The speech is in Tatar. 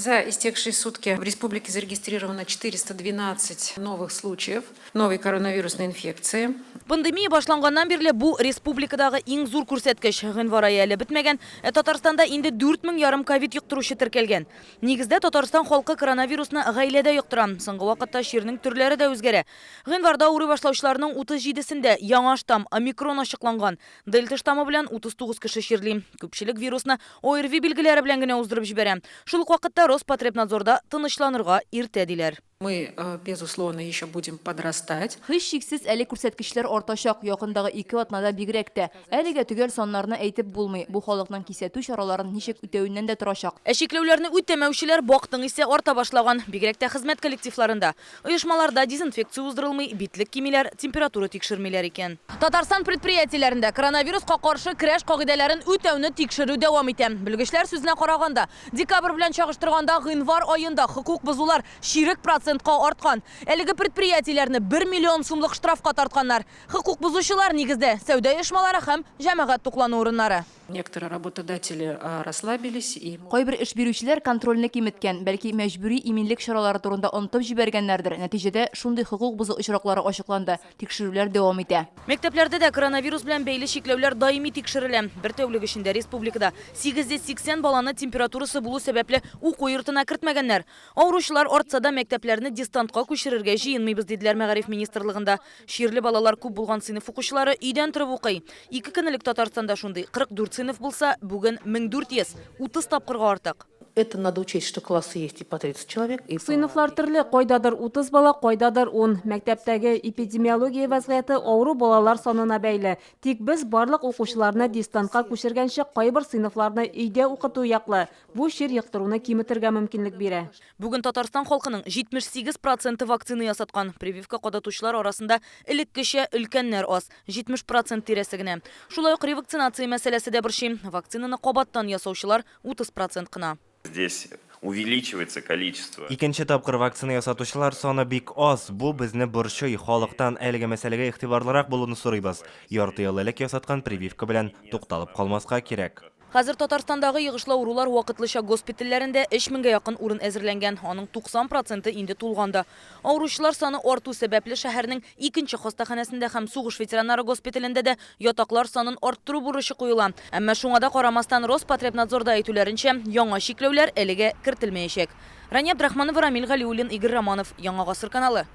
За истекшие сутки в республике зарегистрировано 412 новых случаев новой коронавирусной инфекции. Пандемия башланганнан бирле бу республикадагы иң зур күрсәткеч. Гыйнвар ае әле бетмәгән, ә Татарстанда инде 4 мең ярым ковид йоктыручы теркәлгән. Нигездә Татарстан халкы коронавирусны гаиләдә йоктыра. Соңгы вакытта чирнең төрләре дә үзгәрә. Гыйнварда авырый башлаучыларның 37сендә яңа штамм, омикрон ачыкланган. Дельта штаммы белән 39 кеше чирли. Күпчелек вирусны ОРВИ билгеләре белән генә уздырып җибәрә. Шул ук вакытта Роспотребнадзорда тынычланырга иртә диләр. Мы, безусловно, еще будем подрастать. Һичшиксез, әле күрсәткечләр артачак, якындагы ике атнада бигрәк тә. Әлегә төгәл саннарны әйтеп булмый, бу халыкның кисәтү чараларын ничек үтәвеннән дә торачак. Ә чикләүләрне үтәмәүчеләр, бактың исә, арта башлаган. Бигрәк тә хезмәт коллективларында. Оешмаларда дезинфекция уздырылмый, битлек кимиләр, температура тикшермиләр икән. Татарстан предприятиеләрендә коронавируска каршы көрәш кагыйдәләрен үтәүне тикшерү дәвам итә. Белгечләр сүзенә караганда, декабрь белән чагыштырганда гыйнвар аенда хокук бозулар чирек процентка арткан. Әлеге предприятиеләрне бер миллион сумлык штрафка тартканнар. Хокук бозучылар, нигездә, сәүдә оешмалары һәм җәмәгать туклану урыннары. Некоторые работодатели расслабились и. Кайбер эш бирүчеләр контрольне киметкән, бәлки мәҗбүри иминлек чаралары турында онытып җибәргәннәрдер, нәтиҗәдә шундый хокук бозу очраклары ачыкланды, тикшерүләр дәвам итә. Мәктәпләрдә дә коронавирус белән бәйле чикләүләр даими тикшерелә. Бер тәүлек эчендә республикада 880 баланы температурасы булу сәбәпле уку йортына кертмәгәннәр. Авыручылар артса да, мәктәпләрне дистантка күчерергә җыенмыйбыз, диделәр мәгариф министрлыгында. Чирле балалар күп булган сыйныф укучылары өйдән торып укый. Ике көн элек Татарстанда шундый 44 сыйныф булса, бүген 1400, 30 тапкырга артык. Это надо учесть, что классы есть и по 30 человек, и по. Сыйныфлар төрле, кайдадыр 30 бала, кайдадыр ун. Мәктәптәге эпидемиология вәзгыяте авыру балалар санына бәйле. Тик без барлык укучыларны дистантка күчергәнче кайбер сыйныфларны өйдә укыту яклы. Бу чир йоктыруны киметергә мөмкинлек бирә. Бүген Татарстан халкының 78 проценты вакцина ясаткан. Прививка кадатучылар арасында элеккечә өлкәннәр аз, 70 процент тирәсе генә. Шулай ук ревакцинация мәсьәләсе дә борчый. Вакцинаны кабаттан ясаучылар 30 процент кына. Здесь увеличивается количество. Икенче тапкыр вакцина ясатучылар саны бик аз. Бу безне борчый. Халыктан әлеге мәсьәләгә игътибарлырак булуны сорыйбыз. Ярты ел элек ясаткан прививка белән тукталып калмаска кирәк. Хәзер Татарстандагы йогышлы авырулар вакытлыча госпитальләрендә өч меңгә якын урын әзерләнгән, аның 90 проценты инде тулган да. Авыручылар саны арту сәбәпле, шәһәрнең икенче хастаханәсендә һәм сугыш ветераннары госпиталендә дә ятаклар санын арттыру бурычы куела. Әмма шуңа да карамастан, Роспотребнадзорда әйтүләренчә, яңа чикләүләр әлегә кертелмәячәк. Рания Абдрахманова, Рамил Галиуллин, Игорь Романов, Яңа гасыр каналы.